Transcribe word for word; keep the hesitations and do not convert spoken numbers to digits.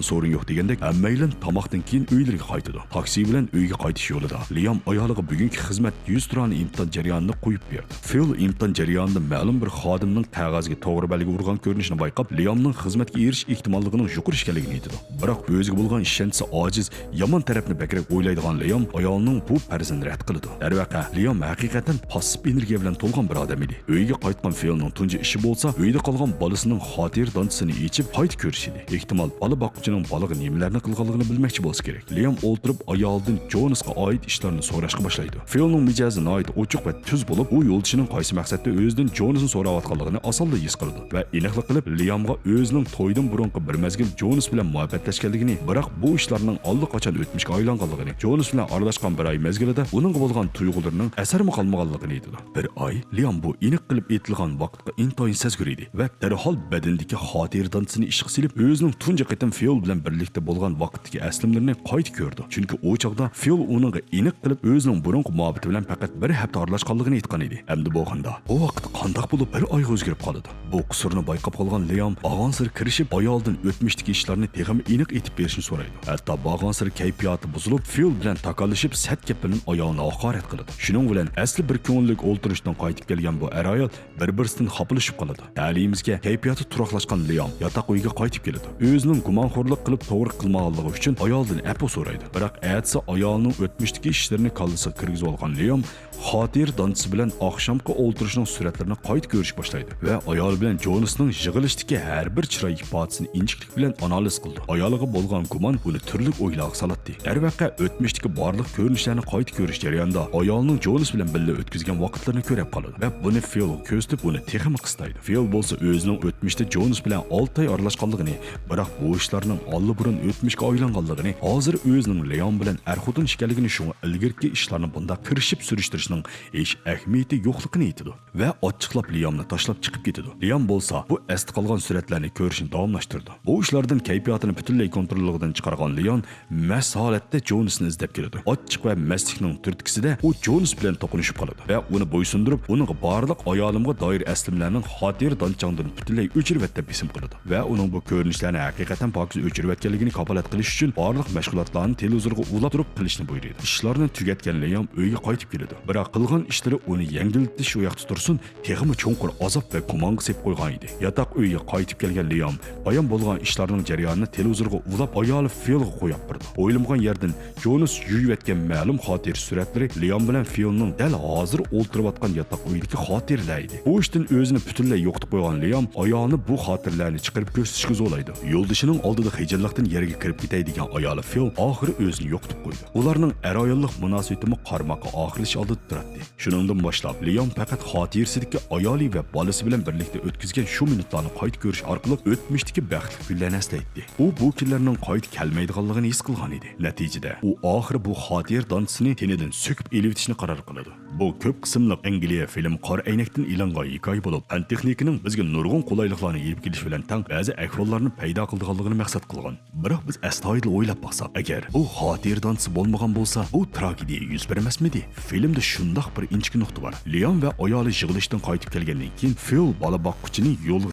سورۇن يوق دېگەندەك، ھەممەيلەن تاماقتىن كېيىن ئۆيلىرىگە قايتىدۇ. تاكسى بىلەن ئۆيگە قايتىش يولىدا لىيام ئايالىغا بۈگۈنكى خىزمەت يۈزتۇرانە ئىمتىھان جەريانىنى قويۇپ بېرىدۇ. فىل ئىمتىھان جەريانىدا مەلۇم بىر خادىمنىڭ قەغەزگە توغرا بەلگە ئۇرغان كۆرۈنۈشىنى بايقاپ، لىيامنىڭ خىزمەتكە ئېرىشىش ئېھتىماللىقىنىڭ يۇقىرى ئىكەنلىكىنى ئېيتىدۇ. بىراق ئۆزىگە بولغان ئىشەنچىسى ئاجىز، يامان تەرەپنى بەكرەك ئويلايدىغان لىيام ئايالىنىڭ بۇ پەرىزىنى رەت قىلىدۇ. دەرۋەقە، لىيام ھەقىقەتەن پاسسىپ ئېنېرگىيە بىلەن تولغان بىر ئادەم ئىدى. ئۆيگە قايتقان فىلنىڭ تۇنجى ئىشى بولسا، ئۆيدە قالغان بالىسىنىڭ خاتىرە دانچىسىنى ئېچىپ، قايتا كۆرۈش ئىدى. ئېھتىمال، بالا باققۇچىنىڭ بالىغا نېمىلەرنى قىلغانلىقىنى بىلمەكچى بولسا كېرەك. لىيام ئولتۇرۇپ، ئايالىدىن جونسقا ئائىت ئىشلارنى سوراشقا باشلايدۇ. فىلنىڭ مىجەزى ناھايىتى ئوچۇق ۋە تۈز بولۇپ، ئۇ يولدىشىنىڭ قايسى مەقسەتتە ئۆزىدىن جونسنى سوراۋاتقانلىقىنى ئاسانلا ھېس قىلىدۇ ۋە ئېنىقلىق قىلىپ، لىيامغا ئۆزىنىڭ تويدىن بۇرۇنقى بىر مەزگىل جونس بىلەن مۇھەببەتلەشكەنلىكىنى، بىراق بۇ ئىشلارنىڭ ئاللىقاچان ئۆتمۈشكە ئايلانغانلىقىنى، جونس بىلەن ئارىلاشقان بىر ئاي مەزگىلىدە ئۇنىڭغا بولغان تۇيغۇلىرىنىڭ ئەسەرمۇ قالمىغانلىقىنى ئېيتىدۇ. بىر ئاي؟ لىيام بۇ ئېنىق قىلىپ ئېيتىلغان ۋاقىتقا ئىنتايىن سەزگۈر ئىدى ۋە دەرھال بەدىنىدىكى خاتىرە دانچىسىنى ئىشقا سېلىپ، ئۆزىنىڭ تۇنجى قېتىم فىل بىلەن بىرلىكتە بولغان ۋاقىتتىكى ئەسلىمىلىرىنى قايتا كۆرىدۇ. چۈنكى ئۇ چاغدا فىل ئۇنىڭغا ئېنىق قىلىپ ئۆزىنىڭ بۇرۇنقى مۇھەببىتى بىلەن پەقەت بىر ھەپتە ئارىلاشقانلىقىنى ئېيتقان ئىدى. ئەمدى بولغاندا، بۇ ۋاقىت قانداق بولۇپ بىر ئايغا ئۆزگىرىپ قالىدۇ؟ بۇ قۇسۇرنى بايقاپ قالغان لىيام بارغانسېرى كىرىشىپ، ئايالىدىن ئۆتمۈشتىكى ئىشلارنى تېخىمۇ ئېنىق ئېيتىپ بېرىشنى سورايدۇ. ھەتتا بارغانسېرى كەيپىياتى بۇزۇلۇپ، فىل بىلەن تاكاللىشىپ، سەت گەپ بىلەن ئايالىنى ھاقارەت قىلىدۇ. شۇنىڭ بىلەن ئەسلى بىر كۆڭۈللۈك ئولتۇرۇشتىن قايتىپ كەلگەن بۇ ئەر-ئايال بىر-بىرسىدىن خاپىلىشىپ قالىدۇ. تەلىيىمىزگە، كەيپىياتى تۇراقلاشقان لىيام ياتاق ئۆيىگە قايتىپ كېلىدۇ. ئۆزىنىڭ گۇمانخورلۇق قىلىپ توغرا قىلمىغانلىقى ئۈچۈن ئايالىدىن ئەپۇ سورايدۇ. بىراق ئەتىسى ئايالىنىڭ ئۆتمۈشتىكى ئىشلىرىنى كاللىسىغا كىرگۈزۈۋالغان لىيام خاتىرە دانچىسى بىلەن ئاخشامقى ئولتۇرۇشنىڭ سۈرەتلىرىنى قايتا كۆرۈشكە باشلايدۇ ۋە ئايالى بىلەن جونسنىڭ يىغىلىشتىكى ھەر بىر چىراي ئىپادىسىنى ئىنچىكىلىك بىلەن ئانالىز قىلىدۇ. ئايالىغا بولغان گۇمان ئۇنى تۈرلۈك ئويلارغا سالاتتى. دەرۋەقە، ئۆتمۈشتىكى بارلىق كۆرۈنۈشلەرنى قايتا كۆرۈش جەريانىدا ئايالىنىڭ جونس بىلەن بىللە ئۆتكۈزگەن ۋاقىتلىرىنى كۆرۈپ قالىدۇ ۋە بۇنى فىلغا كۆرسىتىپ، ئۇنى تېخىمۇ قىستايدۇ. فىل بولسا ئۆزىنىڭ ئۆتمۈشتە جونس بىلەن ئالتە ئاي ئارىلاشقانلىقىنى، بىراق بۇ ئىشلارنىڭ ئاللىبۇرۇن ئۆتمۈشكە ئايلانغانلىقىنى، ھازىر ئۆزىنىڭ لىيام بىلەن ئەر-خوتۇن ئىكەنلىكىنى، شۇڭا ئىلگىرىكى ئىشلارنى بۇنداق كىرىشىپ سۈرۈشتۈرۈشنىڭ ھېچ ئەھمىيىتى يوقلۇقىنى ئېيتىدۇ ۋە ئاچچىقلاپ لىيامنى تاشلاپ چىقىپ كېتىدۇ. لىيام بولسا بۇ ئەستە قالغان سۈرەتلەرنى كۆرۈشنى داۋاملاشتۇرىدۇ. بۇ ئىشلاردىن كەيپىياتىنى پۈتۈنلەي كونتروللۇقىدىن چىقارغان لىيام مەست ھالەتتە جونسنى ئىزدەپ كېلىدۇ. ئاچچىق ۋە مەستلىكنىڭ تۈرتكىسىدە ئۇ جونس بىلەن توقۇنۇشۇپ قالىدۇ ۋە ئۇنى بويسۇندۇرۇپ، ئۇنىڭغا بارلىق ئايالىمغا دائىر ئەسلىمىلەرنىڭ خاتىرە دانچاڭدىن پۈتۈنلەي ئۆچۈرۈۋەت دەپ بېسىم قىلىدۇ ۋە ئۇنىڭ بۇ كۆرۈنۈشلەرنى ھەقىقەتەن پاكىز ئۆچۈرۈۋەتكەنلىكىنى كاپالەت قىلىش ئۈچۈن بارلىق مەشغۇلاتلارنى تېلېۋىزورغا ئۇلاپ تۇرۇپ قىلىشنى بۇيرۇيدۇ. ئىشلارنى تۈگەتكەن لىيام ئۆيگە قايتىپ كېلىدۇ. بىراق قىلغان ئىشلىرى ئۇنى يەڭگىللىتىش ئۇ ياقتا تۇرسۇن، تېخىمۇ چوڭقۇر ئازاب ۋە گۇمانغا سېلىپ قويغان ئىدى. ياتاق ئۆيگە قايتىپ كەلگەن لىيام بايان بولغان ئىشلارنىڭ جەريانىنى تېلېۋىزورغا ئۇلاپ، ئايالى فىلغا قويۇپ بېرىدۇ. ئويلىمىغان يەردىن جونس يۇيۇۋەتكەن مەلۇم خاتىرە سۈرەتلىرى لىيام بىلەن فىلنىڭ دەل ھازىر ئولتۇرۇۋاتقان ياتاق ئۆيىدىكى خاتىرىلەر ئىدى. بۇ ئىشتىن ئۆزىنى پۈتۈنلەي يوقىتىپ قويغان لىيام ئايالىنى بۇ خاتىرىلەرنى چىقىرىپ كۆرسىتىشكە زورلايدۇ. يولدىشىنىڭ ئالدىدا خىجىللىقتىن يەرگە كىرىپ كېتەي دېگەن ئايالى فىل ئاخىرى ئۆزىنى يوقىتىپ قويدى. ئۇلارنىڭ ئەر-ئاياللىق مۇناسىۋىتىمۇ قارىماققا ئاخىرلىشىش ئالدىدا تۇراتتى. شۇنىڭدىن باشلاپ لىيام پەقەت خاتىرىسىدىكى ئايالى ۋە بالىسى بىلەن بىرلىكتە ئۆتكۈزگەن شۇ مىنۇتلارنى قايتا كۆرۈش ئارقىلىق ئۆتمۈشتىكى بەختلىك كۈنلەرنى ئەسلەيتتى. ئۇ بۇ كۈنلەرنىڭ قايتا كەلمەيدىغانلىقىنى ھېس قىلغان ئىدى. نەتىجىدە، ئۇ ئاخىرى بۇ خاتىرە دانچىسىنى تېنىدىن سۆكۈپ ئېلىۋېتىشنى قارار قىلىدۇ. بۇ كۆپ قىسىملىق ئەنگلىيە فىلىم قارا ئەينەكتىن ئېلىنغان ھېكايە بولۇپ، پەن تېخنىكىنىڭ بىزگە نۇرغۇن قولايلىقلارنى ئېلىپ كېلىشى بىلەن تەڭ بەزى ئەھۋاللارنى پەيدا قىلىدىغانلىقىنى مەقسەت قىلغان. بىراق بىز ئەستايىدىل ئويلاپ باقساق، ئەگەر بۇ خاتىرە دانچىسى بولمىغان بولسا، بۇ تراگېدىيە يۈز بەرمەسمىدى؟ فىلىمدە شۇنداق بىر ئىنچىكە نۇقتا بار. ليان ۋە ئايالى يىغىلىشتىن قايتىپ كەلگەندىن كېيىن، فىل بالا باققۇچىنى يولغا